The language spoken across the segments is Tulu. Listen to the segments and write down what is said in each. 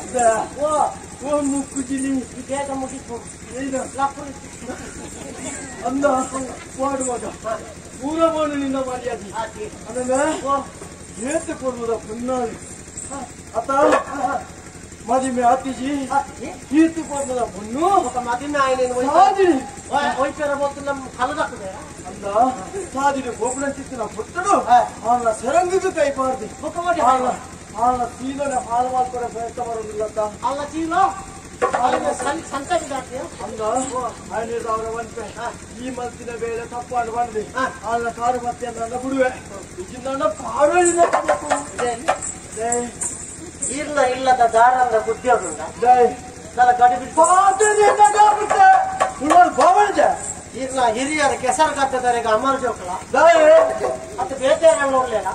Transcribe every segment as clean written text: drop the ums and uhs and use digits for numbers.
ಓ ಮುಕ್ಕುಜಿಲಿ ಬೇಗ ಮುಗಿತು ಅಂದ ಮಾಡುವಾಗ ಪೂರವನ್ನು ನಿನ್ನ ಮರ್ಯಾದೆ ಅದನ್ನ ಏತು ಕೊಡುವುದ ಪುನ್ನಾಳಿ ಅತ ಮದಿಮೆ ಆತಿಜಿ ಈತು ಕೊಡುವುದ ಪುಣ್ಣು ಮದಿಮೆ ಆಯ್ನೇನು ನಮ್ಮ ಕಲದಾಕದೆ ಅಂದ ಸಾದಿಡು ಗೋಪುರಂಚಿತ್ತಿನ ಪುಟ್ಟಡು ಅವನ ಸೆರಂಗಿಗೆ ಕೈ ಪಾರ್ದಿ ಅವನ ಸೀಲನೆ ಹಾಳು ಮಾಡ್ಕೊಡ ಪ್ರಯತ್ನ ಬರೋದಿಲ್ಲತ್ತ ಅಲ್ಲ ಚೀಲ ಅಂದ ಅವರ ಒಂದ್ಪೆ ಈ ಮಲ್ತಿನ ಬೇಳೆ ತಪ್ಪಾಡು ಬಂದೆ ಅವನ ಕಾರು ಮತ್ತೆ ನನ್ನ ಬಿಡುವೆ ಇಜಿಂದ ಪಾರು ಇಲ್ಲ ಇಲ್ಲದ ದಾರಂದ ಉದ್ಯೋಗ ಇಲ್ಲ ಹಿರಿಯರ ಕೆಸರು ಕಟ್ಟಿದ್ದಾರೆ ಈಗ ಅಮರ್ ಜೋಕಲ ಅದು ಬೇಟೆಯಾರ ನೋಡ್ಲಿಲ್ಲ.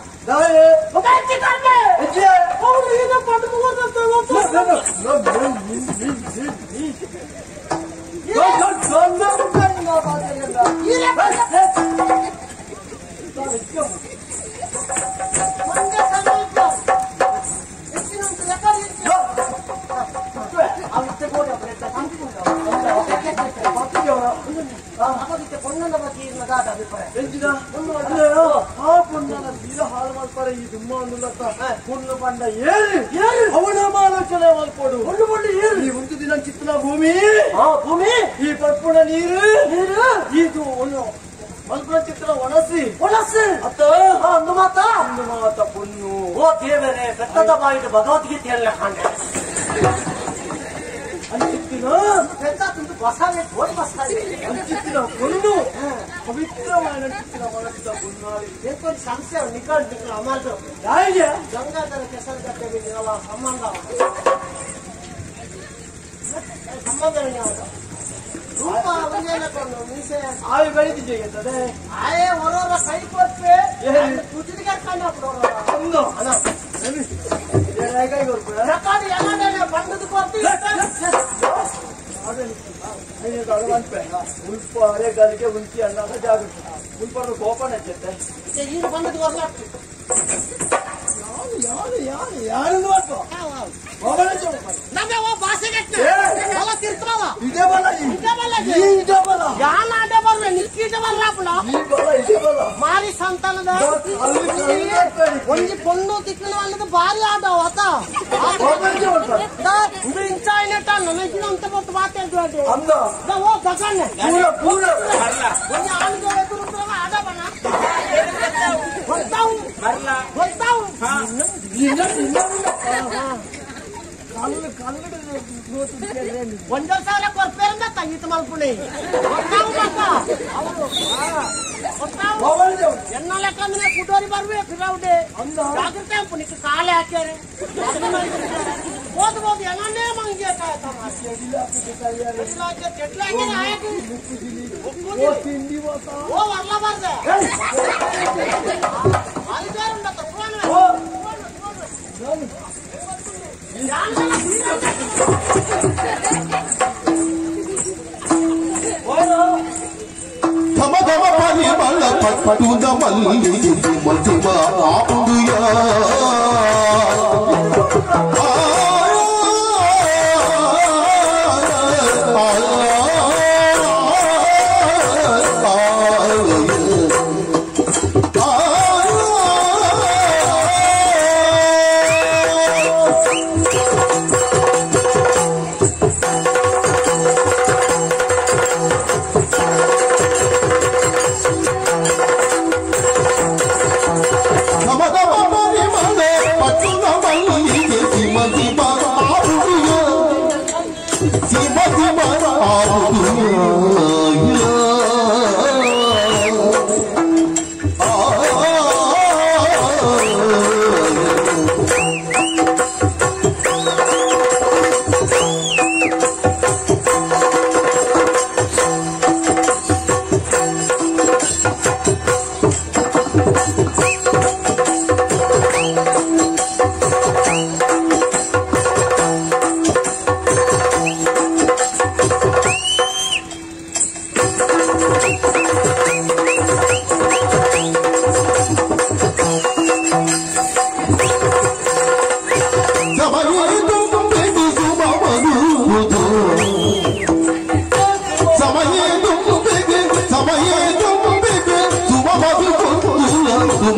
ಚಿತ್ರ ಭೂಮಿ ಭೂಮಿ ಈ ಪರ್ಪುಣ ನೀರು ನೀರು ಇದು ಮಲ್ಪುಣ ಚಿತ್ರ ಒಣಸಿ ಒಣಸಿ ಅತ್ತ ಒಂದು ಮಾತ ಒಂದು ಮಾತ ಪೊಣ್ಣು ಓ ದೇವರೇ ಬೆಟ್ಟದ ಬಾಯಿಗೆ ಭಗವದ್ಗೀತೆ ಎಲ್ಲ ಕಾಂಡೆ ಅಂಚಿತ್ತಿನ ಬಸಾಲೆ ತೋಡಿ ಬಸಾಲೆ ಅಂಚಿತ್ತಿನ ಪೊಣ್ಣು ಪವಿತ್ರವಾದ ಚಿತ್ರ ಒಣಸಿದ ಪೊನ್ನಾಳಿ ಏಕೊಂದು ಸಂಶಯ ನಿಕಲ್ ನಿಕಲ್ ಅಮರ್ದು ಯಾರಿಗೆ ಗಂಗಾಧರ ಕೆಸರು ಗಟ್ಟೆ ಬಿದ್ದಿರಲ್ಲ ಸಂಬಂಧ ಸಂಬಂಧ ಯಾವುದು ರೂಪ ಅವನೇನಕೊಂಡು ಮೀಸೆ ಆಯ್ ಬೆಳೆದಿದ್ದೇವೆ ಆಯೇ ಹೊರವರ ಕೈ ಕೊಟ್ಟೆ ತುಜಿಗೆ ಕಾಣ ಒಂದು ಅಲ್ಲ ಕೈ ಕೊಡ್ತಾರೆ ಬಂದದ್ದು ಕೊಡ್ತೀವಿ ಉಲ್ಪ ಅರೆ ಗಲಿಗೆ ಉಂಚಿ ಅನ್ನ ಜಾಗೃತಿ ಉಲ್ಪನ್ನು ಕೋಪನ ಹೆಚ್ಚುತ್ತೆ ಈಗ ಬಂದದ್ದು ಹೊರಲಾಗ್ತದೆ ಯಾರು ಯಾರು ಯಾರು ಯಾರು ಮಾಡ್ಕೋ ಇದೇ ಬಲ ಇದೇ ಬಲ ಯಾನಾಡೆ ಬರ್ರೆ ನಿಕ್ಕೀಟ ಬರ್ರಾಪುಣ ಈ ಬಲ ಇದೇ ಬಲ ಮಾರಿ ಸಂತಾನದ ಒಂಜಿ ಪೊಣ್ಣು ತಿಕ್ಕಲು ಅಲ್ಲದ ಭಾರಿ ಆಡವ ಆತ ಇಂಚ అయినట్ట ನನಗಿನ ಅಂತ పొట్టు మాట్లాడు ಅಂದ ಓ ದಗನ್ನೆ ಪೂರ ಪೂರ ಒಂಜಿ ಆಣುಗೋ ಎದುರು ಆಡಬಣ ಗೊತ್ತಾವು ಗೊತ್ತಾವು ನಿನ್ನ ನಿನ್ನ ಕಲ್ಲು ಕಲ್ಲುಡು ಒಂದೊಂದು ಸಾವಿರ ಕೊರ್ಪೇರಂದ ತಂಗಿತ ಮಲ್ಪುಣಿ ಗೊತ್ತಾವು ಮಕ್ಕ ಅವರು ಗೊತ್ತಾವು ಎನ್ನ ಲೆಕ್ಕಂದ್ರೆ ಕುಟೋರಿ ಬರ್ವೆ ಫಿರೌಡೆ ಜಾಗೃತೆ ಅಂಪು ಕಾಲೆ ಹಾಕ್ಯಾರೆ పోదు పోదు ఎలానే మంగే ఓ వర్ల ಬರ್ದೆ ಧಮ ಧಮ ಪರಿಮಳ ಪಟ್ಟುದ ಮಲ್ಲಿಗೆ ಮಧುಮ ಆಪುಡುಯ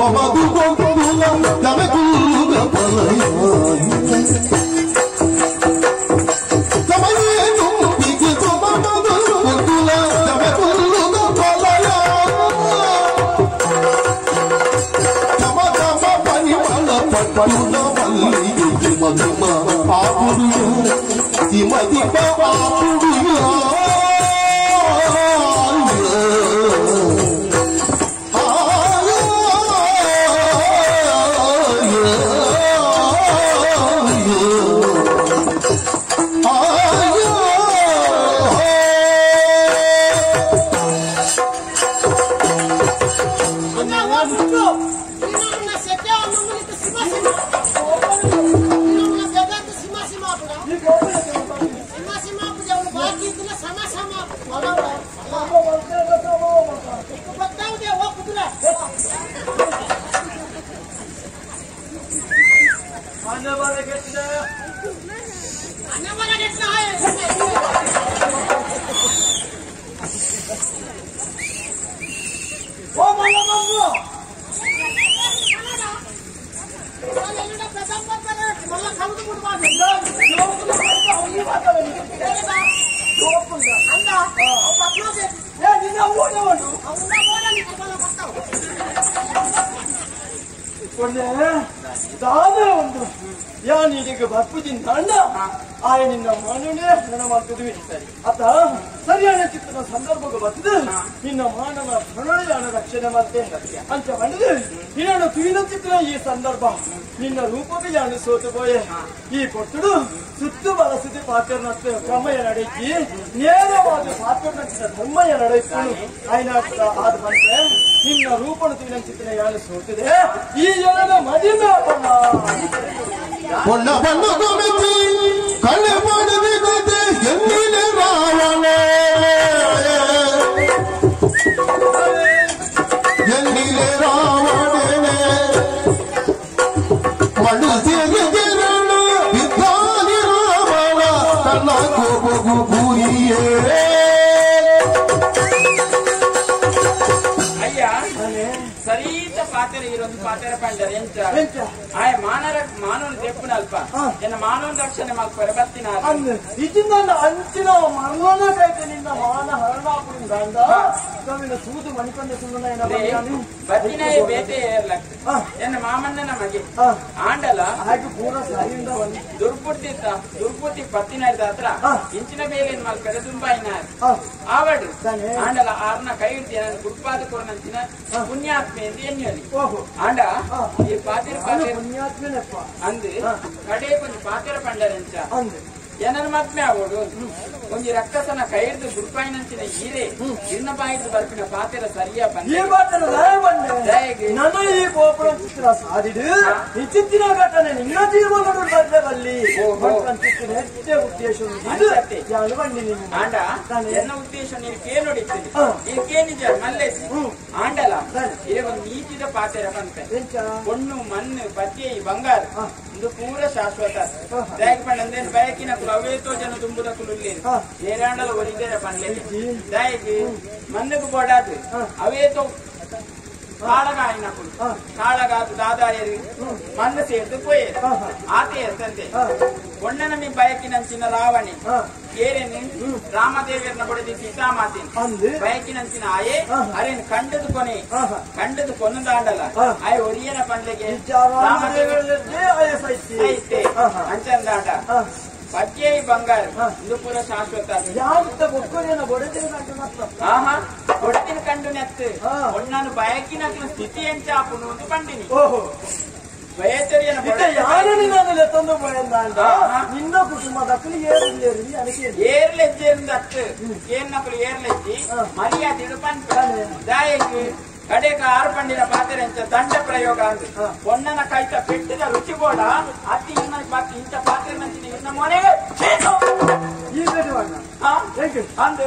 ಮಮದು ಗೊಂದುಲ ದಮಕುಲ್ಲ ಬಲಯ ಸರಿಯಾದ ಚಿತ್ರದ ಸಂದರ್ಭಕ್ಕೆ ಬರ್ತದೆ ನಿನ್ನ ಮಾನವ ಪ್ರಣಯ ರಕ್ಷಣೆ ಮತ್ತೆ ಅಂತ ಬಂದಿದೆ. ನಿನ್ನನ್ನು ತುಯಿನ ಚಿತ್ರ ಈ ಸಂದರ್ಭ ನಿನ್ನ ರೂಪಕ್ಕೆ ಯಾನು ಸೋತು ಪೋಯೆ. ಈ ಕೊಟ್ಟುಡು ಸುತ್ತು ಬಳಸಿದ ಪಾತ್ರನತ್ತೆ ಕ್ರಮಯ ನಡೆಸಿ ನೇರವಾದ ಪಾತ್ರನಂಚಿನ ಧರ್ಮಯ ನಡೆಸಿ ಆಯ್ನ ಆದ ಬಂದ್ರೆ ನಿನ್ನ ರೂಪನ ತುಯಿನ ಚಿತ್ರ ಯಾನು ಸೋತಿದೆ. ಈ ಜನನ ಮದಿಮೆ ಅಯ್ಯ ಸರೀತ ಪಾತ್ರೆ ಇರೊಂದು ಪಾತ್ರೆ ಪಂಡರ ಎಂಚ ಆಯ ಮಾನರ ಮಾನವನ ತೆಪ್ಪುನ ಅಲ್ಪ ಎನ್ನ ಮಾನವನ ರಕ್ಷಣೆ ಮಲ್ಪರೆ ಬತ್ತಿನ ಇದನ್ನ ಅಂಚಿನ ಮರಣ ಕೈತೆ ನಿನ್ನ ಮಾನ ಹರಣಾಪುರಿಂದ ನಮ್ಮಿನ ಸೂದು ಮಣಿಕೊಂಡ ಸುಮ್ಮನೆ ಬತ್ತಿನ ಬೇಟೆ ಏರ್ಲಕ್ ಎನ್ನ ಮಾಮಣ್ಣನ ಮಗೆ ಆಂಡಲ ಹಾಗೆ ಪೂರ ಸಾಯಿಂದ ದುರ್ಬುದ್ಧಿ ದುರ್ಬುದ್ಧಿ ಪತ್ತಿನ ಹತ್ರ ಇಂಚಿನ ಬೇಲೆ ಮಲ್ಪರೆ ದುಂಬಾಯಿನ ಆವಡು ಆಂಡಲ ಆರ್ನ ಕೈ ಹಿಡ್ದು ನನ್ನ ಗುರುಪಾದ ಕೊರನಂಚಿನ ಪುಣ್ಯಾತ್ಮೆ ಎಂದು ಎನ್ನಿಯಲಿ ಆಂಡ ಈ ಪಾತಿರ ಪಾತಿರ ಪುಣ್ಯಾತ್ಮೆನಪ್ಪ ಅಂದು ಕಡೆ ಕೊಂಚ ಪಾತಿರ ಪಂಡರಂಚ ಏನನ್ನ ಮದ್ಮೆ ಆವೋಡು ಒಂಜಿ ರಕ್ಕಸನ ಕೈ ಹಿಡಿದು ಗುರುಪಾಯಿನಂಚಿನ ಹೀರೆ ಇರ್ನ ಬಾಯಿದು ಬರ್ಪಿನ ಪಾತಿರ ಸರಿಯಾ ಬಂದ ಈ ಮಾತನ್ನು ಬಂದೆ ನನ್ನ ಈ ಗೋಪುರ ಚಿತ್ರ ಸಾದಿಡು ನಿಚಿತ್ತಿನ ಘಟನೆ ನಿನ್ನ ಜೀವನಗಳು ಬದಲಲ್ಲಿ ಹೆಚ್ಚೆ ಉದ್ದೇಶ ಆಂಡ ಎನ್ನ ಉದ್ದೇಶ ನೀನು ಕೇಳೋಡಿದ್ದೀನಿ ಈ ಕೇನಿಜ ಮಲ್ಲೇಸಿ ಆಂಡಲ ಇದೇ ಒಂದು ನೀತಿದ ಪಾತಿರ ಬಂತೆ பொண்ணு மண்ணு பத்தியை ಬಂಗಾರ ಇದು ಪೂರ ಶಾಶ್ವತ ದಯಕ್ಕೆ ಬಯಕಿನ ಅವೇತೋ ಜನ ತುಂಬುದ ಕುಲುಲ್ಲೇನು ಏರಾಂಡಲ ಒರಿದೇರ ಪನ್ಲೆ ದಯಕ್ಕೆ ಮಣ್ಣುకు ಬೋಡಾದು ಅವೇತೋ ಕಾಳಗಾಯಿನ ಕುಲು ಕಾಳಗಾದು ದಾದಾಯರು ಮಣ್ಣು ಸೇರ್ದು ಪೋಯೇರು ಆತೆ ಎತ್ತಂತೆ ಒಣ್ಣನ ಮಿ ಬಯಕಿನಂಚಿನ ರಾವಣಿ ಏರೇನು ರಾಮದೇವಿಯರ್ನ ಬಡದಿ ಸೀತಾಮಾತೆ ಬಯಕಿನಂಚಿನ ಆಯೆ ಅರೇನು ಕಂಡದು ಕೊನೆ ಕಂಡದು ಕೊನ್ನದಾಂಡಲ ಆಯೆ ಒರಿಯನ ಪಂಡ್ಲೆಗೆ ರಾಮದೇವಿಯರ್ಲೇ ಅಂಚಂದಾಂಡ ಪದ್ಯ ಬಂಗಾರ ಇದು ಪೂರ ಶಾಶ್ವತ ಆಹಾ ಒಡತಿನ ಕಂಡು ನೆತ್ತು ಒಣ್ಣನು ಬಯಕಿನ ಸ್ಥಿತಿ ಎಂಚಾಪುನು ಅಂತ ಪಂಡಿನಿ ನಿನ್ನ ಕುಟುಂಬದ ಏರ್ಲೆಜ್ಜೆಂದು ಅತ್ತು ಏನ್ನಕಲು ಏರ್ಲೆಜ್ಜಿ ಮರ್ಯಾದೆ ಪಂಪ ದಾಯಕ್ಕೆ ಕಡೆಕ ಆರು ಪಂಡಿನ ಪಾತ್ರೆ ಎಂಚ ದಂಡ ಪ್ರಯೋಗ ಅಂದು ಒಣ್ಣನ ಕೈತ ಪೆಟ್ಟಿದ ರುಚಿ ಬೋಡ ಅತಿ ಇನ್ನ ಬಾಕಿ ಇಂಥ ಪಾತ್ರೆ ನಂಚಿನ ಇನ್ನ ಮೊನೆಗೆ ಅಂದು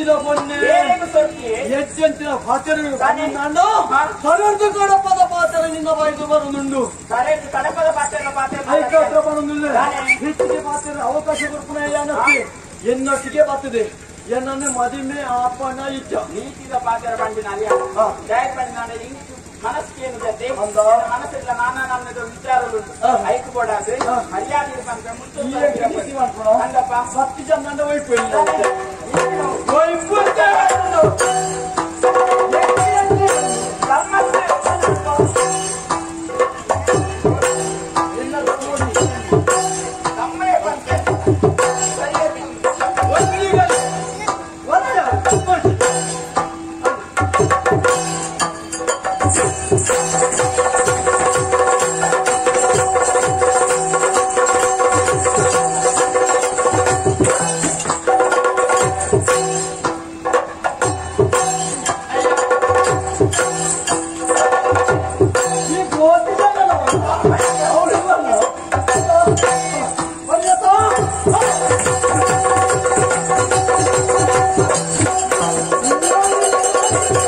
ಎಜ್ಜಂತಿನ ಪೊನ್ನೆ ಏನೇನು ಸೊರ್ಕಿಯೇ ಎಜ್ಜಂತಿನ ಪಾತೆರಗಳು ತಾನೇ. ನಾನು ತಲೆರ್ದು ಕಡಪದ ಪಾತೆರ ನಿನ್ನ ಬಾಯಿದು ಬರುದುಂಡು ತಲೆದು ಕಡಪದ ಪಾತೆರ ಪಾತೆರ ಐಕಾತ್ರ ಬರುದಿಲ್ಲ ತಾನೇ. ಹೆಚ್ಚಿಗೆ ಪಾತೆರ ಅವಕಾಶ ಕೊಡ್ಪುನ ಯಾನಕ್ಕೆ ಎನ್ನೊಟ್ಟಿಗೆ ಬರ್ತದೆ ಎನ್ನನ್ನು ಮದಿಮೆ ಆಪಣ ಇಜ್ಜ ನೀತಿದ ಪಾತೆರ ಬಂಡಿನ ಅಲಿಯ ಹಾ. ಜಯ ಬಂಡಿನ ಇಂಕು ಮನಸ್ಕೇನು ಜೊತೆ ಅಂದ. ಮನಸ್ಸಿಲ್ಲ ನಾನಾ ನನ್ನದು ವಿಚಾರಗಳು ಹಾ. ಐಕು ಬೋಡಾದು ಹಾ. ಮರ್ಯಾದೆ ಬಂದ್ರೆ ಮುಂಚೆ ಈ ನೀತಿ ಮಾಡ್ಕೊಳ ಅಂದಪ್ಪ ಸತ್ತಿ ಚಂದ ಒಯ್ಪು ಇಲ್ಲ ಒಯ್ಪು ತಮ್ಮೇ ಬಂತೆ ಸರಿಯಾಗಿ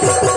Oh,